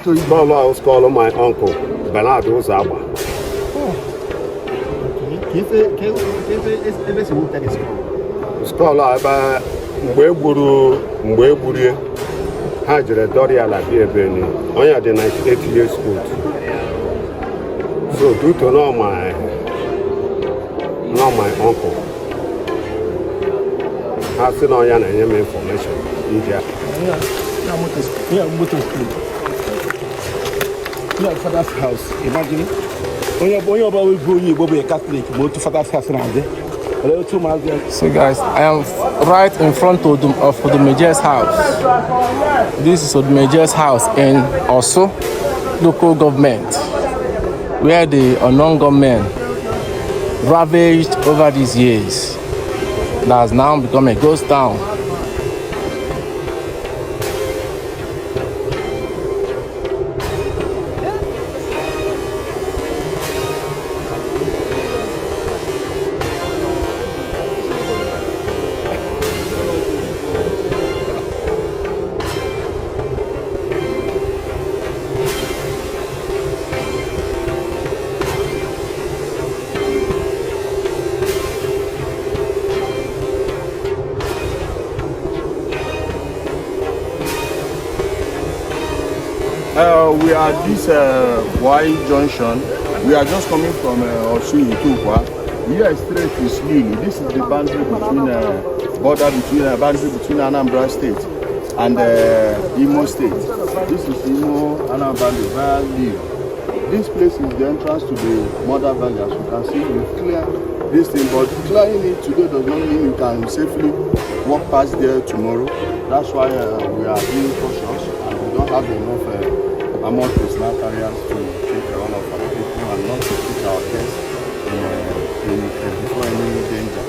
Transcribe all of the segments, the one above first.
Skull ahụ, skull my uncle Bernard Ụzọagba. Ka ife ebe si wepụta the skull? Skull a, ebe mgbe e gburie ha, jere dọrọ ya ala bịa ebe ni onye dị 98 years old. So due to not my uncle, ha sị na ọnya na-enye m information nji a. Yeah, motor school. Yeah, father's house. Imagine. Onye ọbụla bụ onye Igbo bụ Catholic, ma otu father's house na-adị. Olee otu ụmụazị ya? So guys, I am right in front of Odumeje's house. This is Odumeje's house in Orsu Local Government, where the unknown gunmen ravaged over these years. That has now become a ghost town. We are at this Y junction. We are just coming from Orsu Ihiteukwa. Here straight is Lilu. This is the boundary between border between boundary between Anambra State and Imo State. This is Imo Anambra boundary via Lilu. This place is the entrance to the Mother Valley. As you can see, we clear this thing, but clearing it today does not mean you can safely walk past there tomorrow. That's why we are being cautious and we don't have enough armored personnel carriers to take all of our people and not to put our guests in before any danger.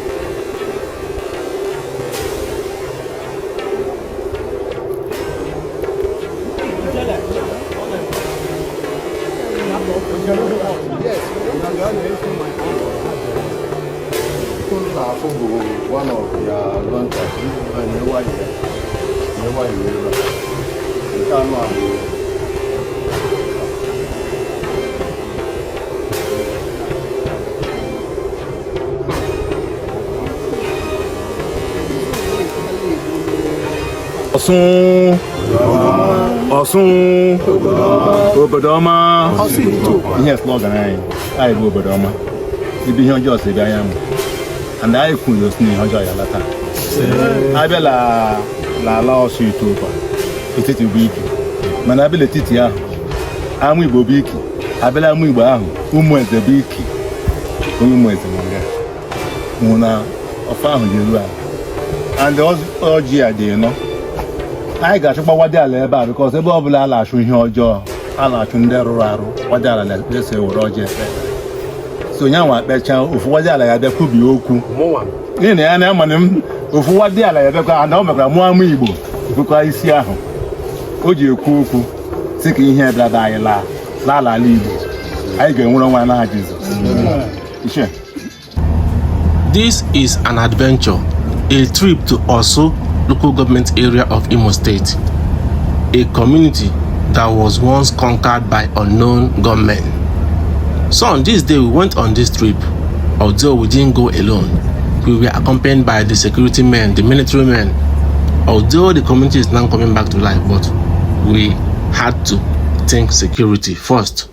Yes, na-afụ bụ one of their launchers na-ewa iwe ebe a. Nke anọ a bụ Ọ̀ṣun, Ọ̀ṣun, obodo ọma. Ihe slogan anyị, anyị bụ obodo ọma, ibe ihe ọjọọ si bịa ya mụ and anyị kwuru osi na ihe ọjọọ ya lata abịa la ala Ọsụ Iteukwa. Etiti bụ iki, mana abịa l'etiti ahụ, ama Igbo bụ iki. Abịala ama Igbo ahụ, ụmụ eze bụ iki. Onye ụmụ eze nọ nga hụ na ọfọ ahụ dị elu ala and ọjị a dị nọ. Anyị ga-achụkwa wadi ala ebe a, because ebe ọbụla a na-achụ ihe ọjọọ, a na-achụ ndị rụrụ arụ, wadi ala na-eso ewere ọjị ekpe. So onye anwa kpechaa ofu, wadi ala ya bịa kwubie okwu. Mụnwa. N'ihi na ya na-amana m ofu wadi ala ya bịakwa ana o mekwara mụọ ama Igbo ekwekwa isi ahụ o ji ekwu okwu si ka ihe bịara anyị laa laa ala Igbo. Anyị ga-enwere onwe anyị n'aha Jizọs. Ichie. This is an adventure, a trip to Orsu Local Government Area of Imo State, a community that was once conquered by unknown gunmen. So on this day we went on this trip, although we didn't go alone. We were accompanied by the security men, the military men. Although the community is now coming back to life, but we had to think security first.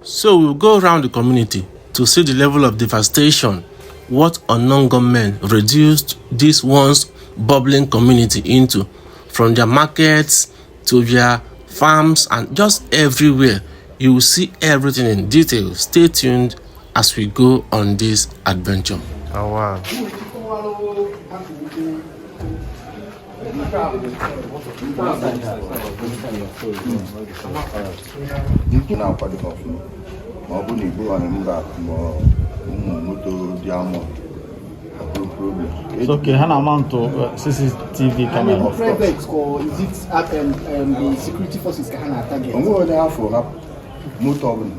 So we'll go around the community to see the level of devastation what unknown gunmen reduced this once bubbling community into, from their markets to their farms and just everywhere. You will see everything in detail. Stay tuned as we go on this adventure. Oh, wow. Nke na-akwado ha ọfụma, ma ọ bụ na igbo ghara mba, ma ụmụ moto dị amụ ọ problem. It's okay, ha na-amount CCTV camera. Of course. Private or is it the security forces ka ha na-target? Onwe onye afọ hapụ moto ọbụla.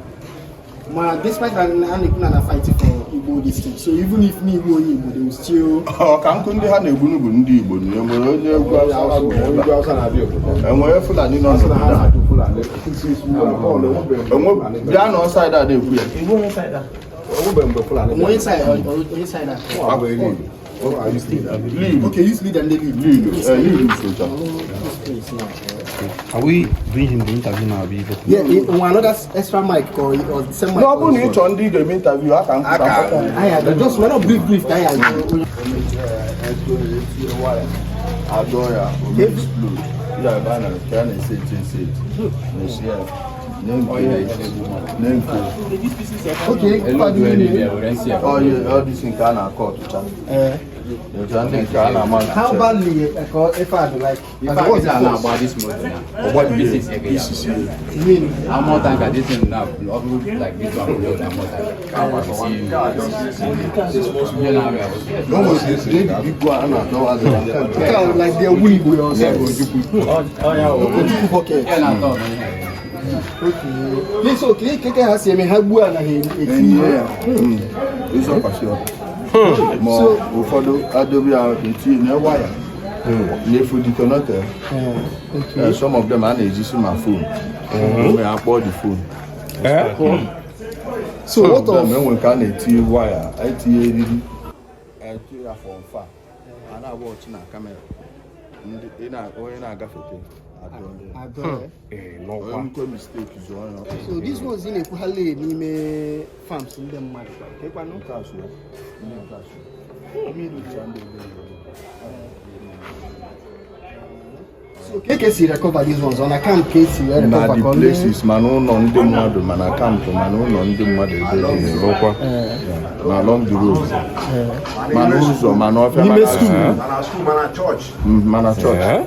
Ma despite na ha na-ekwu na na fight for Igbo this thing, so even if n'Igbo onye Igbo, they will still Ọ ka nkụ ndị ha na-egbunu bụ ndị Igbo na enwere onye ugwu Awụsa bụ ebe a. Enwere Fulani nọ n'obodo a. Fulani. Bịa nọ side a na-ekwu ya. Enwebe mgbe Fulani. Onye side onye side a? Lead. Okay, use lead and lead. Lead. Lead socha. This place now. Are we doing him the interview now? Abi? Yeah, another extra mic or the same mic. Na ọ bụrụ na ị chọrọ ndị ị ga-eme interview, a ka m kwuta. Aya, just we're not brief brief. Aya. Adọ ya, o mee explode. Ya ebe a na-eke a na-ese eti ese eti. Na-esi ya. Na nke. Okay, Ọ yi ọ dịsị nke a na-akọ ọtụcha. Ọtụcha ndị nke a na-ama How ntụcha. badly if I like If I get now about this motor now, this is You mean how more time can this thing now? Like this one, blow that more time. See you. No, no, the big one a na-adọwa adọwa. Like they're woolly boy or something? Ojukwu bucket. Yeah, na talk. Okay. So keke ha si eme ha gbuo anaghị eti. Enye ya. Ịzọkwasị ọkụ. Ma ụfọdụ adobe ya etinye na waya. Na-efu detonator. Some of them a na-ejisi ma phone. Enwe akpọ the phone. So what Them of enwe nke a na-etinye waya, etinye eriri. Etinye ya from far. A na-agba ọchị na kamera. Ndị ị na onye na-agafete adọ. Adọ. Onye nkwe mistake zụọ ya. So these ones ị na-ekwu ha lee n'ime farms ndị mmadụ. Kekwanụ? Nke a so ya. Ndị nke a so ya. Ncha ndị obere obere. So keke si recover these ones on account ka esi Na recover the ka ọ lee- places, mana ụlọ ndị mmadụ, mana kampụ, mana ụlọ ndị mmadụ ebe niile. Na along the road, mana ụzọ, mana ọfịa, N'ime mana school. Mana school, mana church. Mana chọọchị.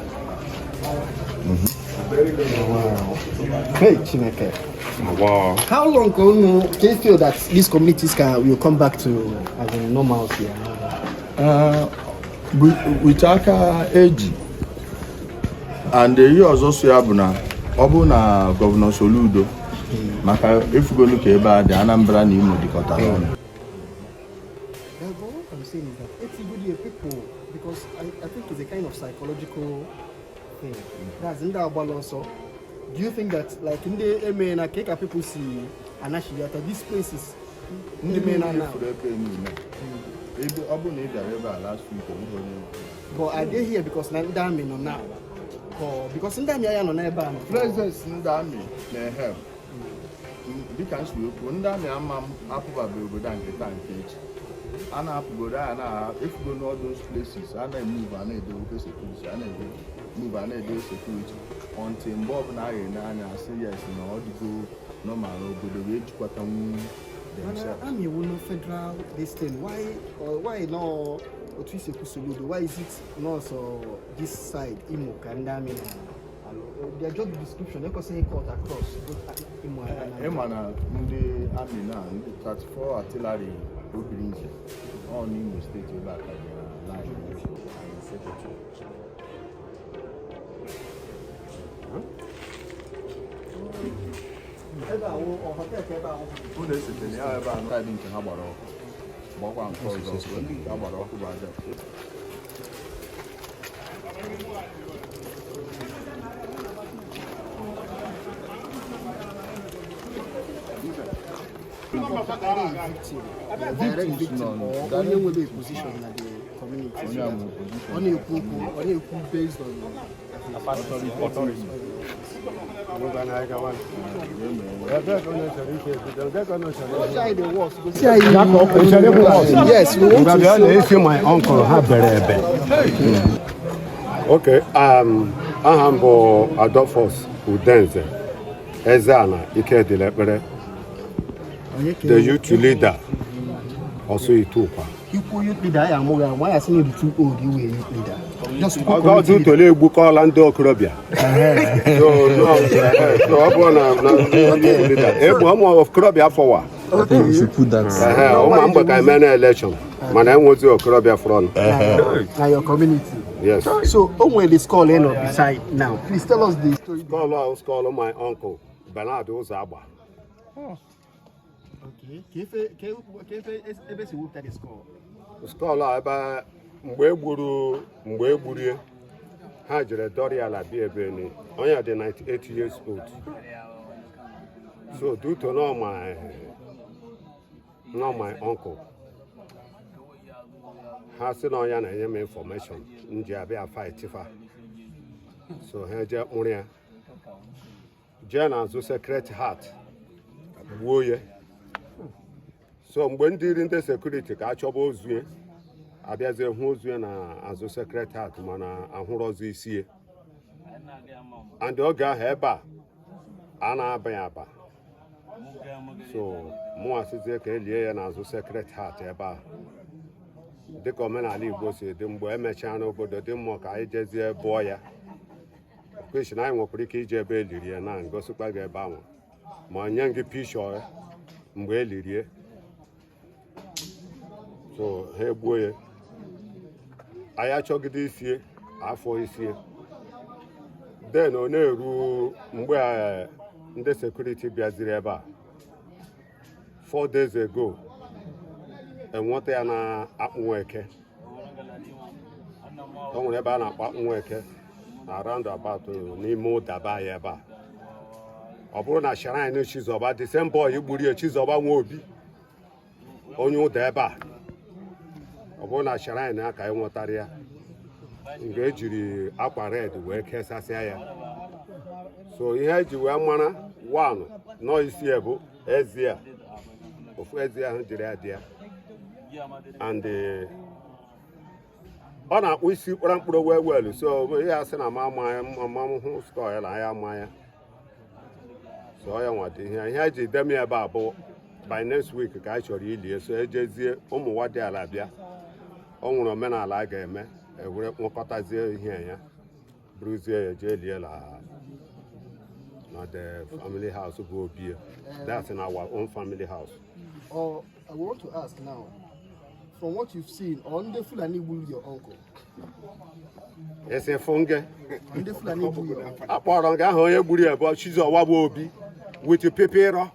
Hey, Chineke. Wow. How long ka unu can you feel that these communities can will come back to as in normalcy? With aka eji and ihe ọzọ so ya bụ na ọ bụ na Governor Soludo maka efugolu ka ebe a dị Anambra na Imo dịkọtara ọnụ. Yeah, but what I'm saying is that it's good people because I think it's a kind of psychological thing. That's in the also. Do you think that like in the eme na keka people see anashiyata this place is Ndị eme na niile now. furu ebe niile ebe ọ bụ na ị bịara ebe a last week, onweghị onye. But are they here because na ndị army nọ now? Or because ndị army aya nọ n'ebe a nọ. Presence ndị amị na-ehelp. Dịka m si wee kwuo, ndị amị ama m apụbabe obodo a nke taa nke echi a na-apụgodo a na-efugo n'all those places a na-emove, a na-edobe security, a na-edobe move, a na-edobe security until mgbe ọbụla a ga-ene anya asị yes na ọ dịgo normal na obodo wee jikwatanwu Mana themselves. army wu no federal this thing. Why or why no otu isi ekwu Soludo? Why is it not so this side Imo ka ndị army na alụ? Their job description ekwesịghị cut across both Imo and Anambra. Ịma na ndị amị na ndị 34 artillery Obinze ọ n'Imo Steeti ebe a ka dị na line. Ebe a wụ ọ hotel ka ebe a wụ. Unu esetela ya ebe a side nke ha gbara ọkụ gbakwa nke ọzọ ọkụ. Ndị nke ha gbara ọkụ bụ aja. Direct victim or onye nwere a position na the community. Onye a nwere position. Ọ na-ekwu okwu, ọ na-ekwu based on Authority. Yes, we want to show. Esi my uncle ha bere ebe. Okay, aha m bụ Adolphus Udenze Ezeana Ikedilekpere, the youth leader Orsu Ihiteukwa. Ikwu youth leader anyị amụghị amụ, anyị asị na ịdị too old iwe youth leader. Just kwuo Ọgọdụ community leader. tole egbukọọla ndị okorobịa. So, no, so ọ bụrụ na ndị youth leader egbu ụmụ okorobịa fọwa. I think we should put that. Ehe, ụmụ mgbe ka eme na election mana enwezi okorobịa fọrọ. Na your community. Yes. So, o nwere the skull ị nọ beside now. Please tell us the story. Skull ahụ, skull my uncle Bernard Ụzọagba. Okay. Ka efe ebe si wepụta the skull. Skull a ebe mgbe e gburu mgbe e gburie Ha jere dọrọ ya ala bịa ebe ni. Onye dị 98 years old. So due to not my uncle, ha sị na ọnya na-enye m information m ji abịa fight fa. So ha jee kpụrụ ya jee n'azụ Sacred Heart gbuo ya. So mgbe ndị iri ndị security ka a chọba ozu ya, abịazie hụ ozu ya na azụ Sacred Heart, mana ahụrọzi isi ya. And oge ahụ ebe a a na-aba ya aba. So mụnwa sịzie ka elie ya n'azụ Sacred Heart ebe a, dịka omenala Igbo si dị. Mgbe emechaa n'obodo dị mmụọ, ka anyị jezie bụọ ya kwesị na anyị nwekwara ike ije ebe eliri ya na ngosikwa gị ebe ahụ, ma nye gị pishọ ya mgbe elirie. So ha egbuo ya, anyị achọgide isie afọ isie. Then ọ na-eru mgbe ndị security bịaziri ebe a 4 days ago, enweta ya na Akpụnweke. O nwere ebe a na-akpọ Akpụnweke na roundabout n'ime ụdaba ya ebe a. Ọ bụrụ na shrine Chizọba, the same boy gburu ya, Chizọba nwa Obi, onye ụda ebe a, ọ bụrụ na shrine ya ka anyị nwetara ya, nke ejiri akwa red wee kesasịa ya. So ihe eji wee mara one nọ isi ya bụ ezi a, ofu ezi ahụ jiri ya dị ya. And ọ na-akpụ isi kpara mkpụrụ wee welu. So ihe a sị na ma ama ma m hụ stọọ ya na ya ama ya. So ya nwata ihe eji dem ya ebe a bụ by next week ka anyị chọrọ ilie. So ejezie ụmụ nwa dị ala bịa, o nwere omenala a ga-eme, ewere kpọkọtazie ihe ya, buruzie ya jee lie na the family house bụ obi ya. That's in our own family house. Or I want to ask now, from what you've seen, on ndị Fulani gburu your uncle? Esi funge. Ndị Fulani gburu your uncle. Akpọrọ nga ahụ onye gburu ya bụ Chizọba bụ Obi with Pipiro.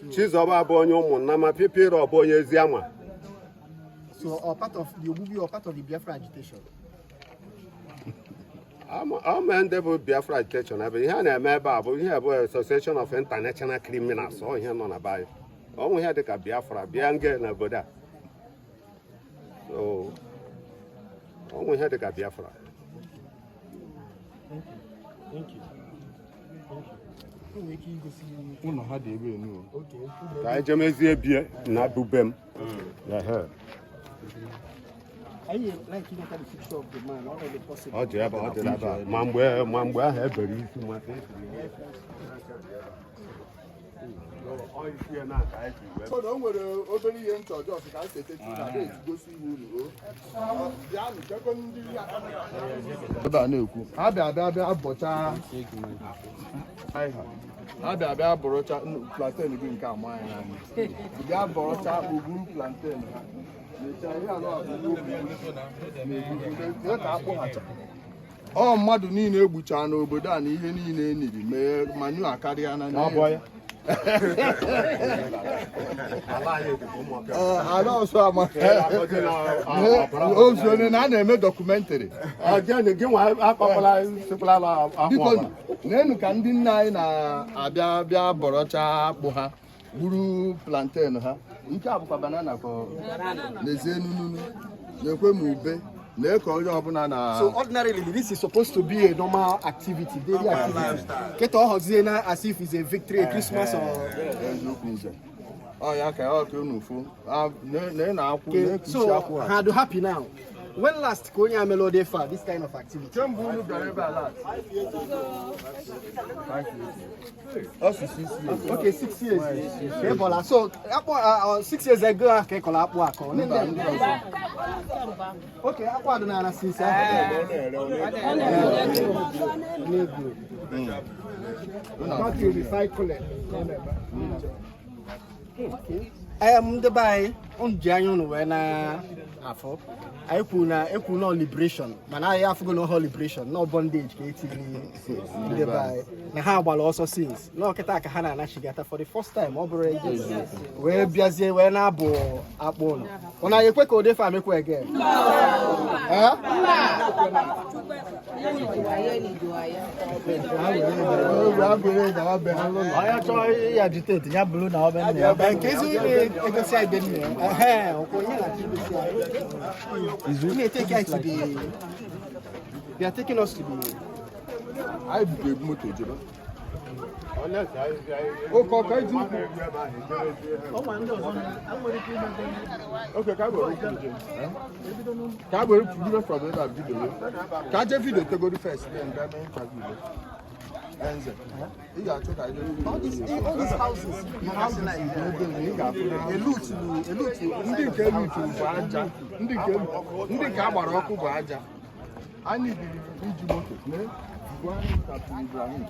Chizọba bụ onye ụmụnna, ma Pipiro bụ onye Eziama. So, or part of the Obubi or part of the Biafra agitation? Ama ndị bụ Biafra agitation ebe ihe a na-eme ebe a bụ ihe bụ Association of International Criminals. Ọ ihe nọ na be anyị, ọ ihe dịka Biafra bịa nge n'obodo a. So ọnwụ ihe dịka Biafra. Thank you. Thank you. Enwere ike igosi? Ụlọ ha dị ebe enu. Okay. Ka anyị jemezie bie na bube m. Ehe. Anyị like inweta the picture of the man, ọ dị possible? Ọ dị ebe, ọ dị ebe a. Ma mgbe ahụ ebere isi maka ọ isi ya na ka anyị ji wee So na o nwere obere ihe nchọ ọjọọ ka anyị setetu na ada eji gosi iwu unu o. Bịanụ chekwa ndị ebe a na-ekwu ha bịa bịa bịa bọcha ha bịa bịa bọrọcha plantain gị nke ama anyị n'anya, bịa bọrọcha akpụ, buru plantain ha mechaa ihe anọ a bụ na-egbu ka akpụ hacha. Ọ mmadụ niile egbuchaa n'obodo a na ihe niile e niri mee manu akarịa na Ọ bụ ya. Ala anyị dị ka ụmụaka. Ee, ala ọsọ ama ozuone na a na-eme documentary. Ọ gịnị gị nwa akọkwala sikwala ala akpụ Biko, ọbara. n'enu ka ndị nna anyị na-abịa bịa bọrọcha akpụ ha, gburu plantain ha. Nke a bụkwa banana ka n'ezie nununu na-ekwe m ube na-eke onye ọbụla na. So ordinarily, this is supposed to be a normal activity, daily activity. Kịta ọ họzie na as if it's a victory, a Christmas or. Eziokwu nze, ọ ya ka ọ ka unu fụ na na akwụ Okay, na-eke isi so akwụ ha. ha do happy now. When last ka onye amelode fa this kind of activity? Kemgbe unu bịara ebe a last? Ọ sị 6 years. Okay, 6 years. Okay, Bola. So, akpụ 6 years ago a ka ị kọrọ akpụ akọ. Mba, ndị ọzọ. Okay, akpụ adịnala since ahụ. N'ego. Unu Recycle it. Ndị be anyị, unu ji anya unu wee na-afọ. Anyị kwuru na ekwu nọ liberation, mana anyị afụgo na ọhọ liberation nọ bondage ka etiri ndị be anyị na ha gbara ọsọ since na ọkịta ka ha na-anachigata for the first time. Ọ bụrụ ego wee bịazie wee na-abụ akpụ ụlọ, ọ na ekwe ka ode fa emekwa again? Eh? Onye chọrọ ya agitate ya bụrụ na ọ bụ nna ya. Nke ezi onye na-egosi anyị be nna ya. Ehe, ọkwa onye na-achọ igosi anyị. Ị na-etake anyị to the. They are taking us to the. Anyị bukwa ebu moto jebe. Oke ọka iji ụkwụ. Oke ka were ụkwụ njem. Ka were bido from ebe a bido. Ka je video tegoro first then bịa mee interview. Enze. Ị ga-achọ ka anyị All these houses, houses ị ga-afụ elutu ndị nke eluturu bụ aja, ndị nke a gbara ọkụ bụ aja. Anyị biri iji moto mee gwa Captain Ibrahim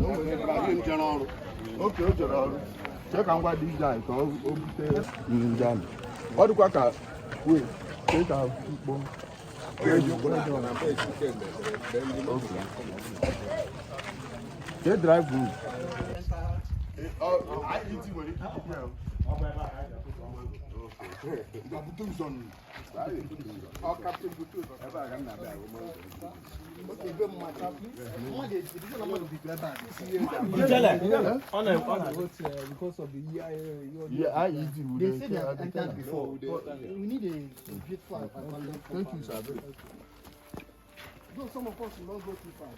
na o nwere Ibrahim jere ọrụ. Oke o jere ọrụ. Chee ka ngwa dị ije anyị ka o bute ndị amị. Ọ dịkwa ka wee chee ka mkpọ. Jee drive room. Because of the Yeah, IED would They say they have entered before, but we need a beautiful abandoned. Thank you, sir. Though some of us will not go too far.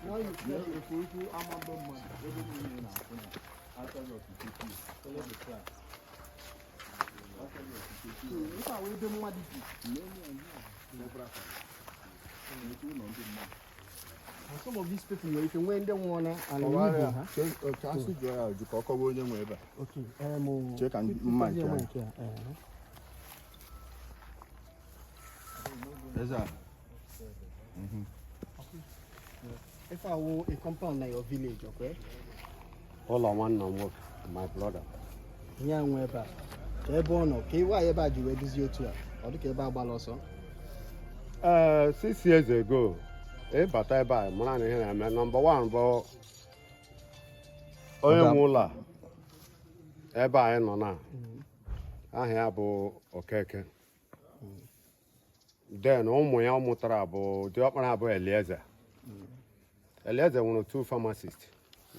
Now you say if we do Amado man, so if I will do mmadụ bi. And some of these people, if you went there one and Kọwara ha. ya. Chee ka asị jụọ ya ajụ ka ọ kọwa onye nwe ebe a. Okay. Chee ka mma nke anyị. Eze a. If I were a compound na your village, okay? Ụlọ nwanna m nwoke, my brother. Ihe a nwe ebe a. Ka ebe ọ nọ, ka ịwa ebe a ji wee duzie otu a. Ọ dị ka ebe a gbala ọsọ. Ee, 6 years ago, ịbata ebe a mara na ihe na-eme. Number one bụ onye nwe ụlọ a ebe anyị nọ na aha ya bụ Okeke. Then ụmụ ya ọ mụtara bụ diọkpara bụ Elieze. Elieze nwere two pharmacists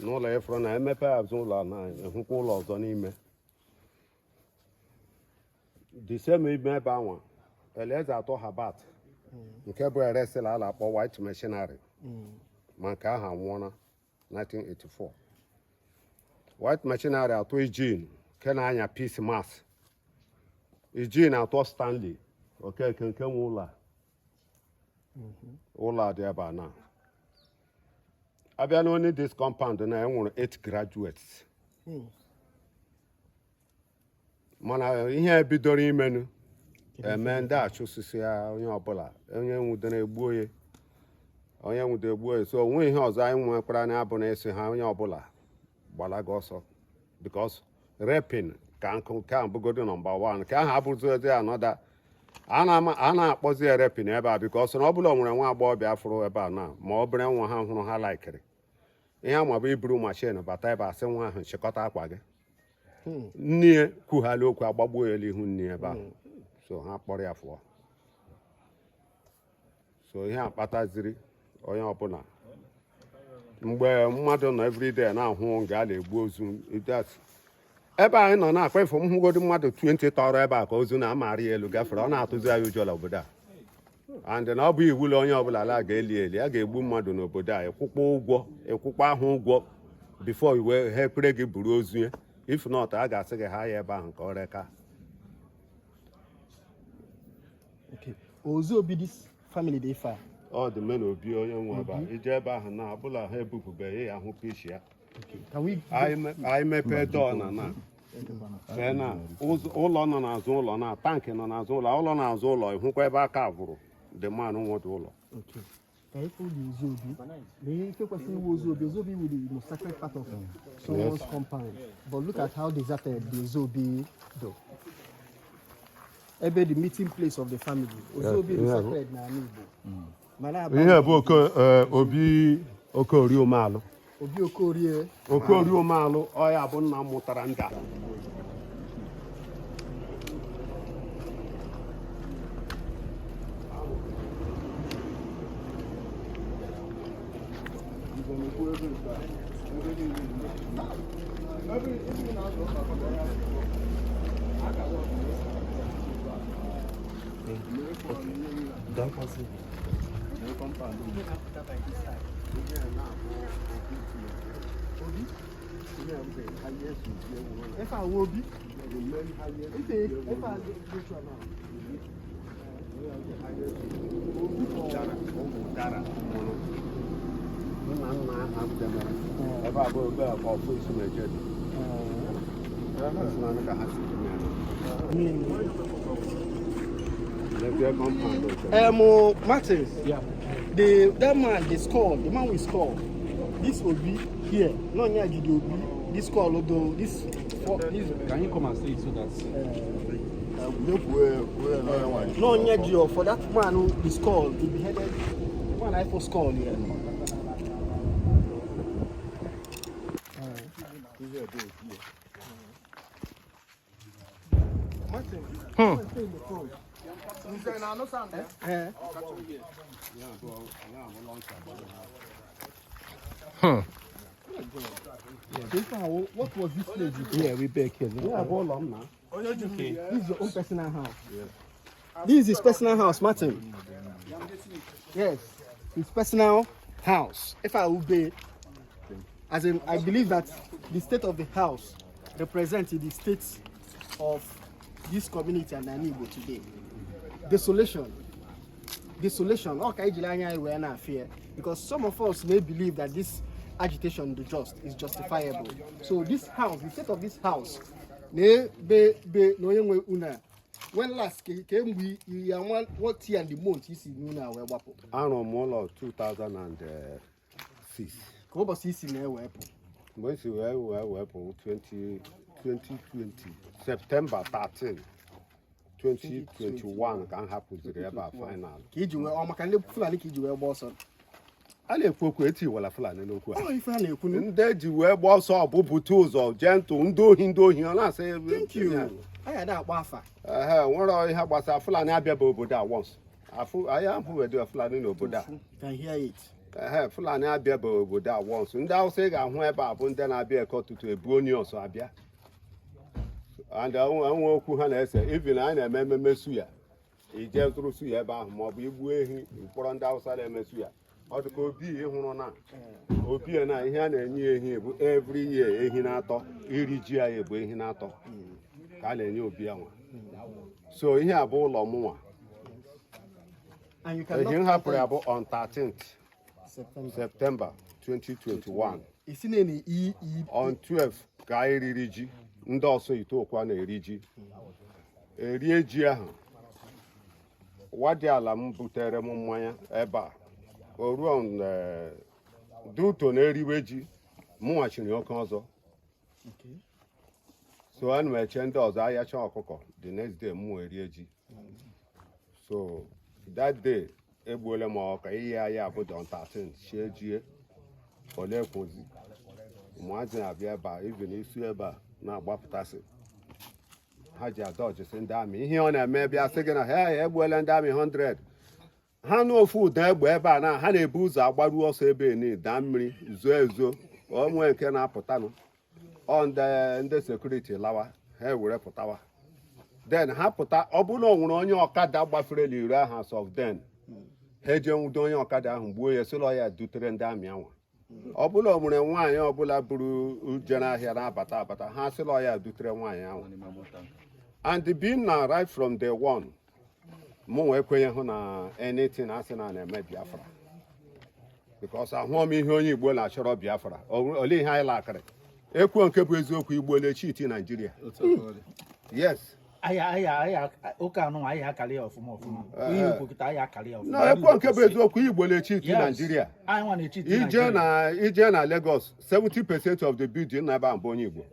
n'ụlọ ịfụrụ na emepe azụ ụlọ na ehụkwa ụlọ ọzọ n'ime the same ime ebe anwa. Elieze atọ Habat nke bụ eresila a na-akpọ White Machinery, ma nke ahụ anwụọla 1984. White Machinery atọ Eugene nke na-anya Peace Mass. Eugene atọ Stanley Okeke nke nwe ụlọ a. Ụlọ a dị ebe a na abịa n'onye this compound na enwere 8 graduates, mana ihe bidoro imenu eme ndị achụsịsị ya, onye ọbụla onye nwudere egbuo ya, onye nwude egbuo ya. So onwe ihe ọzọ anyị nwekwara na abụ na ịsị ha onye ọbụla gbalaga ọsọ, because raping ka nkụ nke a bụgodo number 1, nke ahụ abụrụzi anọda a na-akpọzi ya raping ebe a, because na ọ bụla o nwere nwa agbọghọbịa fụrụ ebe a na ma ọ bụrụ nwa ha hụrụ ha laikiri ihe ama bụ iburu machine bata ebe a sị nwa ahụ chịkọta akwa gị. Nne kwughala okwu, agbagbuo ya n'ihu nne ebe ahụ. So ha kpọrọ ya fụọ. So ihe akpataziri onye ọbụla mgbe mmadụ nọ everyday na-ahụ nga a na-egbu ozu ebe anyị nọ na-akpa ifo m hụgodu mmadụ 20 tọrọ ebe a ka ozu na-amara ya elu gafere, ọ na-atụzi anyị ụjọ n'obodo a. And na ọ bụ iwu na onye ọbụla ala ga-eli eli a ga-egbu mmadụ n'obodo a, ịkwụkwa ụgwọ, ịkwụkwa ahụ ụgwọ before iwe ha ekpere gị buru ozu ya. If not, a ga-asị gị ha ya ebe ahụ ka ọ reka. Okay. Ozu this family dey far. Ọ dị mena obi onye nwe ebe a ije ebe ahụ na ọbụla ha ebupụbeghị ya hụ pishi ya. Okay. Can we Anyị mepee dọọ na fee na ụlọ nọ n'azụ ụlọ na tankị nọ n'azụ ụlọ, ụlọ n'azụ ụlọ, ịhụkwa ebe aka vụrụ the man nwụdụ ụlọ. Okay. Ka ife the Ozu Obi. Na ihe ife kwesịrị iwu Ozu Obi. Ozu Obi will the most sacred part of someone's compound. But look at how deserted the Ozu Obi though. Ebe the meeting place of the family. Ozu Obi is sacred na ala Igbo. Mana Ihe bụ oke obi Okorie Umealụ. Obi Okorie. Okorie Umealụ, ọ ya bụ nna mụtara ndị a. Ife a wụ obi. Ife a dị otu a na. Nna nna ha bidoro ebe a bụ ebe a ka ọfụ isi na-eje dị. Esi na ka ha si dị ya. N'ebe compound oche. Martins. Yeah. The that man, the skull, the man with skull. This Obi here, no nya the Obi. This skull, although this for this. Can you come and say it so that No nya for that man who the skull, the beheaded, the one I for skull here. Martin, stay in the front. Eh? This one, what was this place before? Yeah, we back here. Ya bụ ụlọ m na. This is your own personal house. This is his personal house, Martin. Yes, his personal house. If I obey, as in, I believe that the state of the house represents the state of this community and Igbo today. Desolation. Desolation. Okay, we are not fear because some of us may believe that this agitation do just is justifiable. So this house, the state of this house, na be be na onye nwe una when last ka kemgbe ya nwa what year and the month isi n'una wee gbapụ? Arụrụ m ụlọ 2006. Ka ụbọchị isi na-ewepụ? Mgbe m si wee wee wepụ 20 2020 September 13, 2021 ka m hapụziri ebe a final. Ka iji wee ọ maka ndị Fulani ka iji wee gba ọsọ? A na-ekwu okwu etiwela Fulani n'okwu a. Ọ ife a na-ekwu. Ndị eji wee gba ọsọ bụ bute ụzọ jee ntụ ndị ohi, ndị ohi ọ na-asị. Thank you. Anyị ada akpọ afa. Ehe, nwere ihe gbasara Fulani abịaba obodo a once. Afụ anyị ahụbeghị Fulani n'obodo a. You can hear it. Ehe, Fulani abịaba obodo a once. Ndị Awụsa ị ga-ahụ ebe a bụ ndị na-abịa eke ọtụtụ ebu onye ọsọ abịa and enwe okwu ha na-ese. Even anyị na-eme ememe suya, ije zụrụ suya ebe ahụ maọbụ igbu ehi mkpọrọ ndị Awụsa na-eme suya. Ọ dị ka obi ị hụrụ na obi na ihe a na-enye ya ehi bụ every year ehi na-atọ iri ji ya bụ ehi na-atọ ka a na-enye obi anwa. So ihe a bụ ụlọ mụnwa. And you cannot Ehi m hapụrụ ya bụ on 13th September. September 2021. Isi na na i i On 12 ka anyị riri ji. Ndị ọsọ Iteokwa na-eri ji, erie ji ahụ wadi ala m butere m mmanya ebe a. O ruo on duto na-eriwe ji mụnwachiri oke ọzọ. So ana m eche ndị ọzọ ayacha ọkụkọ, the next day mụ erie ji. So that day egbuola m ọka ihe ya bụ on 13 chie jie ole kwozi ụmụazị na-abịa ebe a, even isi ebe a na-agbapụtasị ha ji adọjisi ndị amị. Ihe ọ na-eme bịa sị gị na ha egbuola ndị amị 100 ha nụ ofu ụda egbe ebe a na ha na-ebu ụzọ agbaru ọsọ ebe ni daa mmiri zoo ezo onwe nke na-apụtanụ. Ọ ndị security lawa, ha ewere pụtawa. Then ha pụta, ọ bụrụ na o nwere onye ọkada gbafere n'iro ahụ, as of then ha eje nwudo onye ọkada ahụ, gbuo ya, sịlọ ya dutere ndị amị anwa. Ọ bụrụ na o nwere nwaanyị ọbụla buru jere ahịa na-abata abata, ha sịlọ ya dutere nwaanyị ahụ. And being na right from day one mụ wee kwenye hụ na anything asị na na-eme Biafra, because ahụọ m ihe onye Igbo na-achọrọ Biafra. Olee ihe anyị lakịrị ekwuo nke bụ eziokwu? Igbo lechiti Naijiria, yes. Aya ụka anụ anyị akali ya ọfụma ọfụma. Ihe ikwu kịta anyị akali ya ọfụma. Na ekwuo nke bụ eziokwu, Igbo lechiti Yes. Naijiria. Anyị nwa na-echiti Ije Nigeria. na ije na Lagos, 70% of the building na ebe ahụ bụ onye Igbo,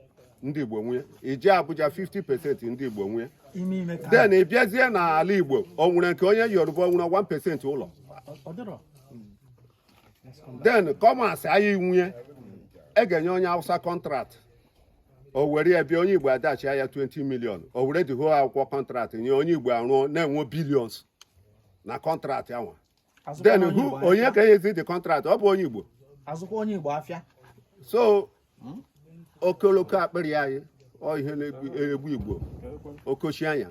ndị Igbo nwunye. Ije Abuja, 50% ndị Igbo nwunye. Ime ime ka Then ị bịazie n'ala Igbo, o nwere nke onye Yoruba o nwere 1% ụlọ? Ọ dịrọ. Then commerce anyị nwunye e ga-enye onye Hausa contract, o were ya bịa, onye Igbo adachi ya 20 million, o were the whole akwụkwọ contract nye onye Igbo, arụọ na-enwe billions na contract anwa. Azụkwa Then onye who Igbo onye afịa. ka enyezi the contract? Ọ bụ onye Igbo. Azụkwa onye Igbo afịa. So okoloko akpịrị anyị Ọ ihe na-egbu Igbo okochi anya.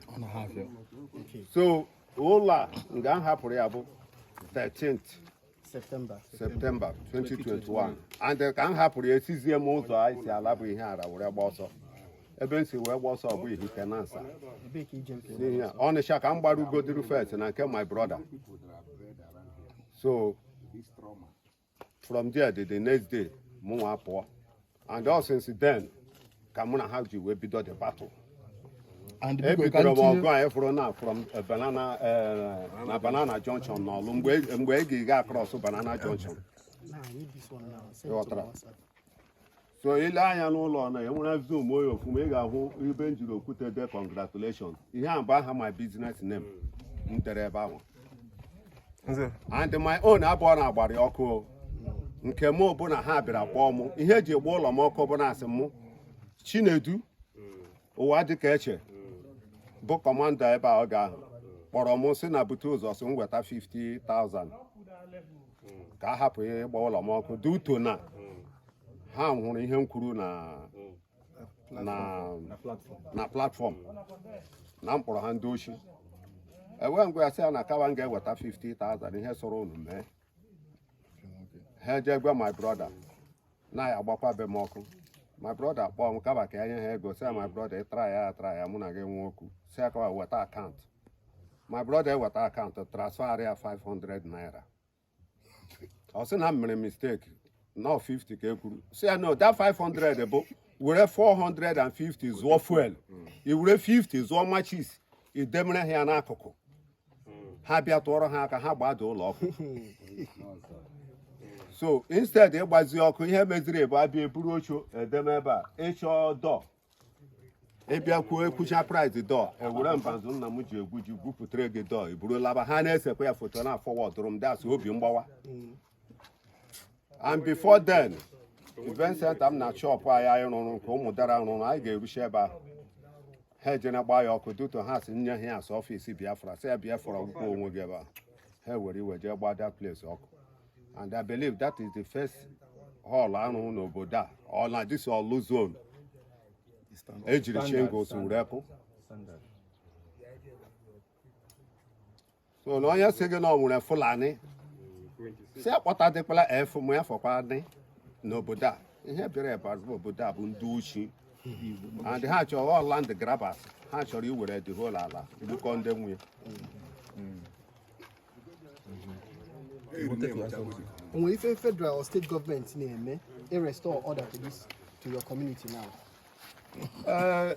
So ụlọ a nga m hapụrụ ya bụ 13th September. September 2021, and ka m hapụrụ ya, esizie m ụzọ anyị si ala bụ ihe ara were gba ọsọ. Ebe m si wee gba ọsọ bụ Ihitenansa. Ebee ka ije nke? N'ihi na Ọnịsha ka m gbara ugodiri first na nke my brother. So from there, the next day mụ nwa pụọ, and all since then ka mụ na ha ji wee bido the battle. And biko ka Ebidoro m ntinye ọgụ anyị fụrụ na from banana na Banana Junction n'Ọlụ, mgbe ị ga-aga across Banana Junction. Now I need this one now. Send it to Ghọtara. my WhatsApp. So ile anya n'ụlọ na enwere zoom oyi ofuma, ị ga-ahụ ibe m jiri okwute de "Congratulations". Ihe a bụ aha my business name m tere ebe ahụ. And my own abụọ na agbara ya ọkụ o. Nke mụ bụ na ha bịara kpọọ mụ. Ihe eji gba ụlọ m ọkụ bụ na asị mụ Chinedu ụwa dịka eche bụ commander ebe a oge ahụ kpọrọ mụ, sị na bute ụzọ, sị m weta 50,000 ka a hapụ ịgba ụlọ m ọkụ dị uto na ha hụrụ ihe m kwuru na platform na mkpọrọ ha ndị ochi. Enwe ngwa ya sị ya na kawa m ga-eweta 50,000, ihe sọrọ unu mee. Ha eje gwa my brother na ya agbakwa be m ọkụ. My brother kpọọ m kaba ka enye ha ego. Sị ya, "My brother, ịtara ya atara ya, mụ na gị nwee okwu." Sị ya kawa weta account. My brother eweta account, transfer ya 500 naira. Ọ sị na m mere mistake, no 50 ka e kwuru. Sị ya no, that 500 bụ were 450 zụọ fuel, i were 50 zụọ matches, idemere ha ya n'akụkụ, ha bịa tụọrọ ha aka, ha gbado ụlọ ọkụ. So instead ịgbazi ọkụ, ihe meziri bụ abịa eburu oche edeme ebe a ịchọ dọ, ịbịa kwuo ekwucha price dọ, ewere mbazụ nna m ji egwu ji gwupụtara gị dọ, iburu laba. Ha na-esekwa ya foto na forwardụrụ m. That's obi mgbawa. And before then, event center m na shop anyị rụrụ, nke ụmụ dara rụrụ, anyị ga-eruchi ebe ahụ, ha ejena gbaa ya ọkụ duto. Ha si nye ha ya asụ office Biafra, sị ya Biafra ọgwụkwọ onwe gị ebe ahụ. Ha were iwe jee gbaa that place ọkụ. And I believe that is the first hall arụrụ n'obodo a, ọ na this Orlu zone, ejiri shingles were kụ. So na onye sị gị na ọ nwere Fulani, si akpọtadịkwala F mụ ya fọkwa dị n'obodo a. Ihe bịara ebe a obodo a bụ ndị uchi, and ha chọrọ all land grabbers. Ha chọrọ iwere the whole ala gbukọ ndị nwunye. O nwere ife federal or state government na-eme e restore order to your community now? Ee,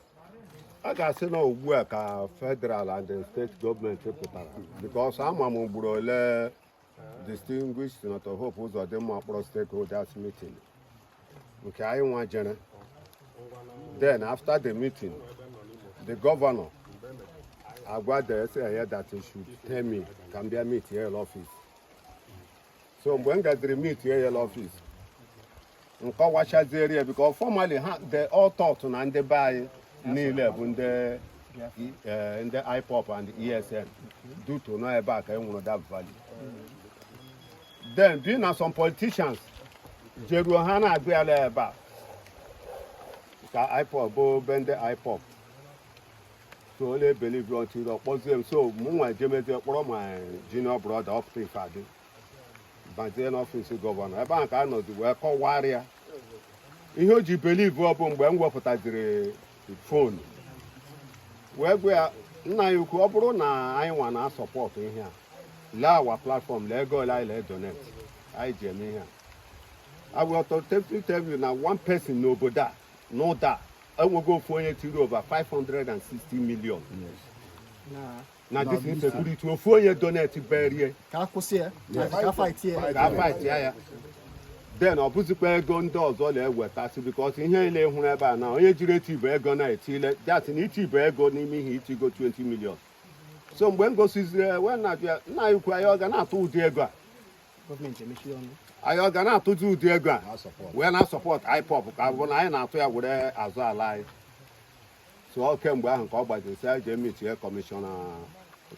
a ga-asị na ugbu a ka federal and the state gọọmenti pụtara, because ama m ugboro ole distinguished Senator Hope Uzodimma kpọrọ stakeholders meeting nke anyị nwa jere. Then after the meeting, the governor agwa the SAA that he should tell me ka m bịa meet ya office. So mgbe m gaziri meet ya office, nkọwachaziere ya, because formally ha, they all thought na ndị be anyị niile bụ ndị IPOB and ESN due to nọ ebe a ka e nwere that value. Then being na some politicians jeruo, ha na-agụ ya ebe a ka IPOB bụ be ndị IPOB. So onye believe until ọ kpọzie m. So mụ nwa ejemezie kpọrọ my junior brother ọpụta ife adị bazie n'office governor. Ebe ahụ ka a nọzi wee kọwarịa ihe o ji believe. Ọ bụ mgbe m wepụtaziri phone wee gwa ya, "Nna anyị ukwu, ọ bụrụ na anyị nwa na-asupport ihe a, lee our platform, lee ego ole anyị lee donate anyị ji eme ihe a." I will authoritatively tell you na one person n'obodo a n'ụda a enwego ofu onye tiri over 560 million Na na this insecurity. Ofu onye donate berie. Ka a kwụsị ya, ka a fight ya. Ka a fight ya. Then ọ bụzikwa ego ndị ọzọ na-ewetasị, because ihe niile hụrụ ebe a na onye jiri etibu ego na-etile dat na itibu ego n'ime ihe itigo 20 million. So mgbe m gosiziri wee na-ajụ ya, "Nna anyị ukwu, anyị ọ ga na-atụ ụdị ego a?" Gọọmenti emechi ọnụ. Anyị ọ ga na-atụzi ụdị ego a wee na-asupport IPOB, ka bụ na anyị na-atụ ya were azụ ala anyị? So ọ kemgbe ahụ ka ọ gbajiri sị anyị jee meetie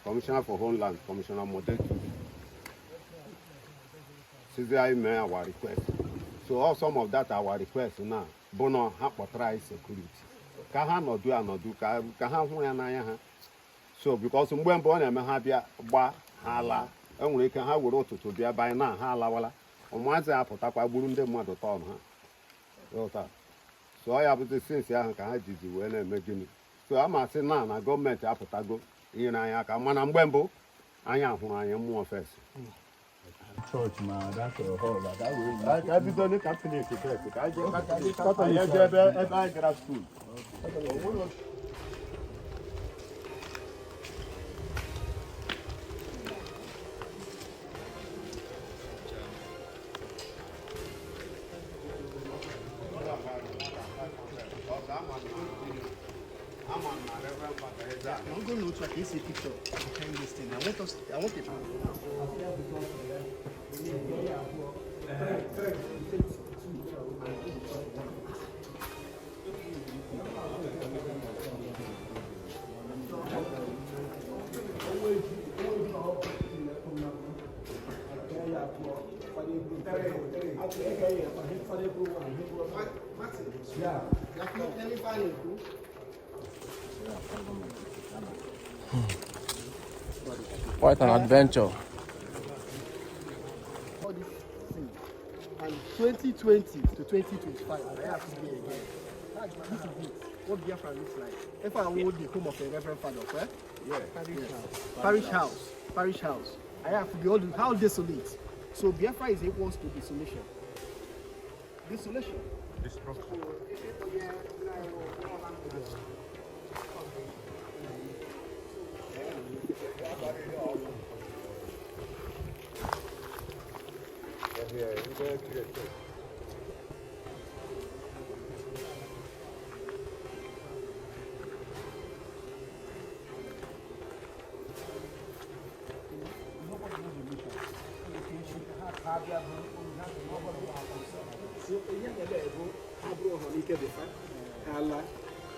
commissioner for homeland, Commissioner Modetu, sizi anyị mee our request. So all some of that our request na bụ na ha kpọtara anyị security. Ka ha nọdụ anọdụ, ka ha hụ ya n'anya ha. So because mgbe mbụ ọ na-eme, ha bịa gba ha laa. Enwere ike ha were ụtụtụ bịa banye na ha alawala, ụmụazị apụtakwa gburu ndị mmadụ tọn ha. Ghọta? So ọ ya bụzi since ahụ ka ha jizi wee na-eme gịnị. So a ma sị na gọọmenti apụtago inyere anyị aka, mana mgbe mbụ anyị hụrụ anyị mmụọ first. Church ma that hall that way. Ka bido ní Catholic first, ka anyị jee Catholic, anyị eje ebe anyị gara school. I'm going to try to see a picture behind this thing. I want us. I want a. Quite an adventure. All this thing. And 2020 to 2025, I have to be again. This is it. What Biafra looks like. If I would the home of a reverend father, right? Yeah. Parish house. Parish house. Parish house. I have to be all how desolate. So Biafra is equals to desolation. Desolation. Destruction.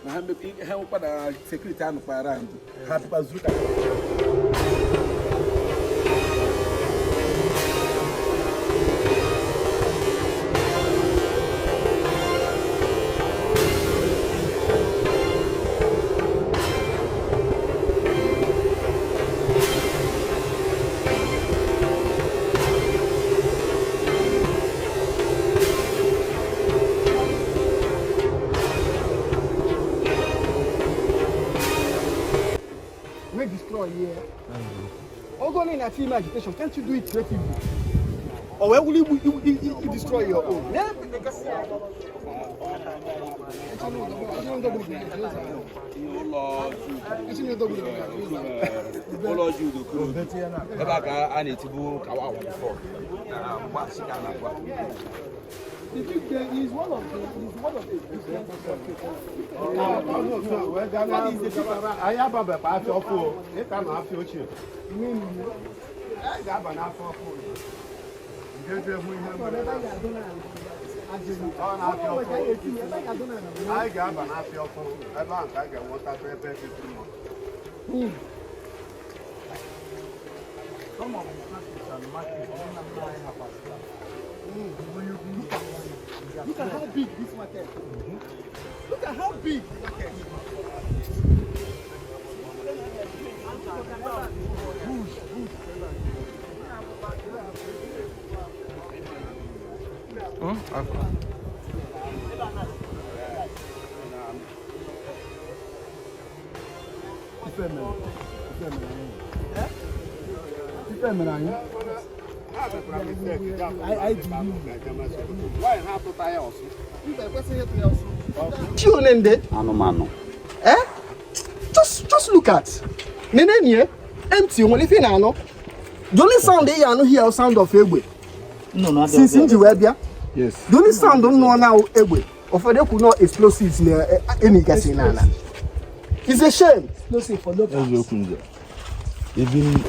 Na ha ha nwekwa na security ahụ kpara ndụ ha bịakwa zuru ka. We destroy here. Ogo in a team agitation, can't you do it creatively? Or where will you destroy your own? Ụlọ ji udo kuru ebe a ka a na-etibu kawa awa before na mgba ka a na-agba. The big there is one of the is one of the different. Anyị ababekwa afịa ọfụ o, ịka na afịa ochie. Anyị ga-aba n'afịa ọfụ. Njeje hụ ihe mere. Ọ na-afịa ọfụ. Anyị ga-aba n'afịa ọfụ ebe ahụ ka anyị ga-enweta ebe dị mma. Some of the churches and markets, have Look at how big this market. Look at how big the market is. Ife mere anyị. Ha mekwara mistake Why ha atụta ya ọsụ? Chi onende. Anụmanụ. Eh? Just look at. Nene nie empty onwere ife ị na-anụ. The only sound ị ga-anụ here is sound of egbe. Since m ji wee bịa. Yes. The only sound m nọ na egbe. Ụfọdụ ekwu nọ explosives na emigasị n'ala. It's a shame. Explosive for locals. Eziokwu nze. Even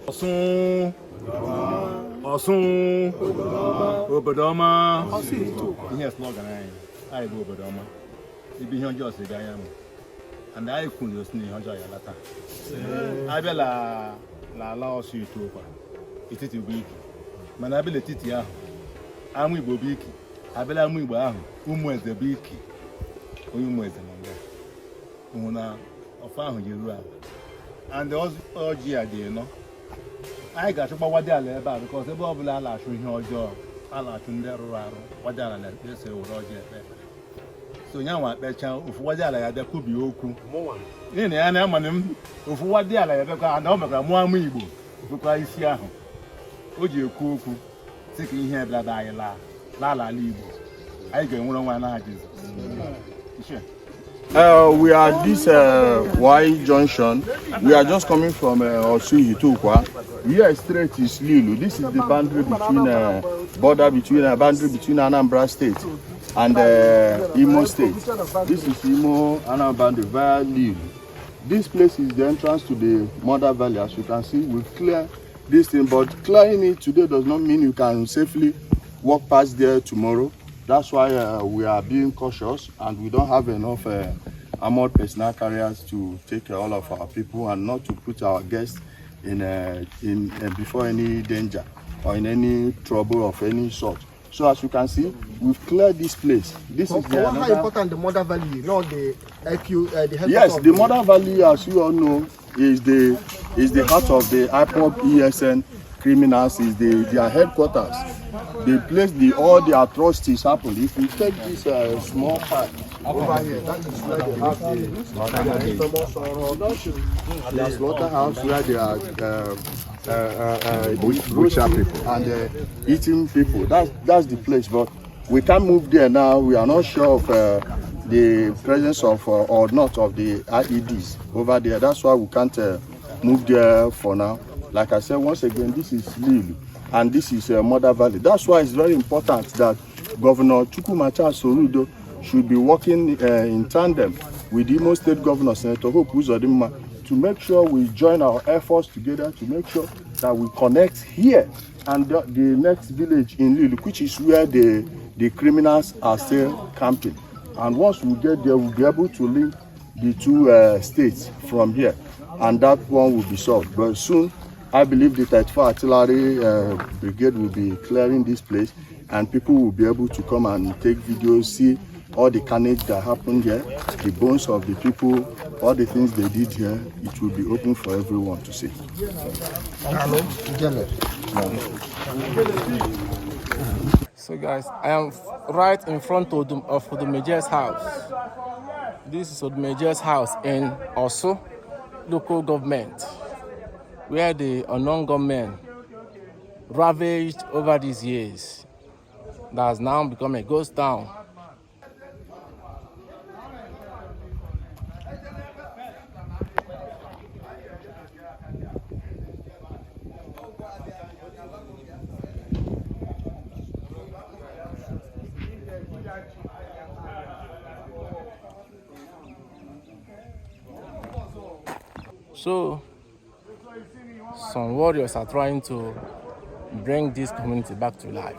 Ọsụ, Ọsụ, obodo ọma. Ihe slogan anyị, anyị bụ obodo ọma. Ibe ihe ọjọọ si bịa ya mụ. And anyị kwuru osi na ihe ọjọọ ya lata. Abịa la ala Ọsụ Ihiteukwa, etiti bụ iki. Mana abịa l'etiti ahụ, ama Igbo bụ iki. Abịala ama Igbo ahụ, ụmụ eze bụ iki. Onye ụmụ eze nọ nga. Hụ na ọfọ ahụ ji ruo ala. And ọjị a dị nọ. Anyị ga-achụkwa wadi ala ebe a because ebe ọbụla a na-achụ ihe ọjọọ, a na-achụ ndị rụrụ arụ, wadi ala na-eso ewere ọjị ekpe ekpere. So onye anwa kpechaa, ofu wadi ala ya bịa kwubie okwu n'ihi na ya na amanị m ofu wadi ala ya bịakwa na ọ mekwara mụọ ama Igbo bụkwa isi ahụ o ji ekwu okwu sị ka ihe bịara anyị laa laa ala Igbo, anyị ga-enwere onwe anyị n'aha Jizọs. Ichie. We are at this Y junction. We are just coming from Orsu Ihiteukwa. Here straight is Lilu. This is the boundary between border between boundary between Anambra State and Imo State. This is Imo Anambra boundary via Lilu. This place is the entrance to the Mother Valley. As you can see, we've cleared this thing, but clearing it today does not mean you can safely walk past there tomorrow. That's why we are being cautious, and we don't have enough armored personnel carriers to take all of our people and not to put our guests in before any danger or in any trouble of any sort. So as you can see, we've cleared this place. This is the How another. important the Mother Valley, not the IQ, the headquarters Yes, of the Mother Valley, as you all know, is the heart of the IPOB ESN criminals. Is their headquarters. The place the all the atrocities happen. If you take this small part over here, that is where they have the slaughterhouse where they are Butcher people. and eating people. That's the place. But we can't move there now. We are not sure of the presence of or not of the IEDs over there. That's why we can't move there for now. Like I said, once again, this is Lilu and this is Mother Valley. That's why it's very important that Governor Chukwuma Charles Soludo should be working in tandem with Imo State Governor Senator Hope Uzodinma to make sure we join our efforts together to make sure that we connect here and the next village in Lilu, which is where the criminals are still camping. And once we get there, we'll be able to link the two states from here, and that one will be solved. But soon, I believe the 34 Artillery Brigade will be clearing this place, and people will be able to come and take videos, see all the carnage that happened here, the bones of the people, all the things they did here. It will be open for everyone to see. Ijele. So guys, I am right in front of Odumeje's house. This is Odumeje's house in Orsu local government, where the unknown gunmen ravaged over these years. That has now become a ghost town. So, some warriors are trying to bring this community back to life.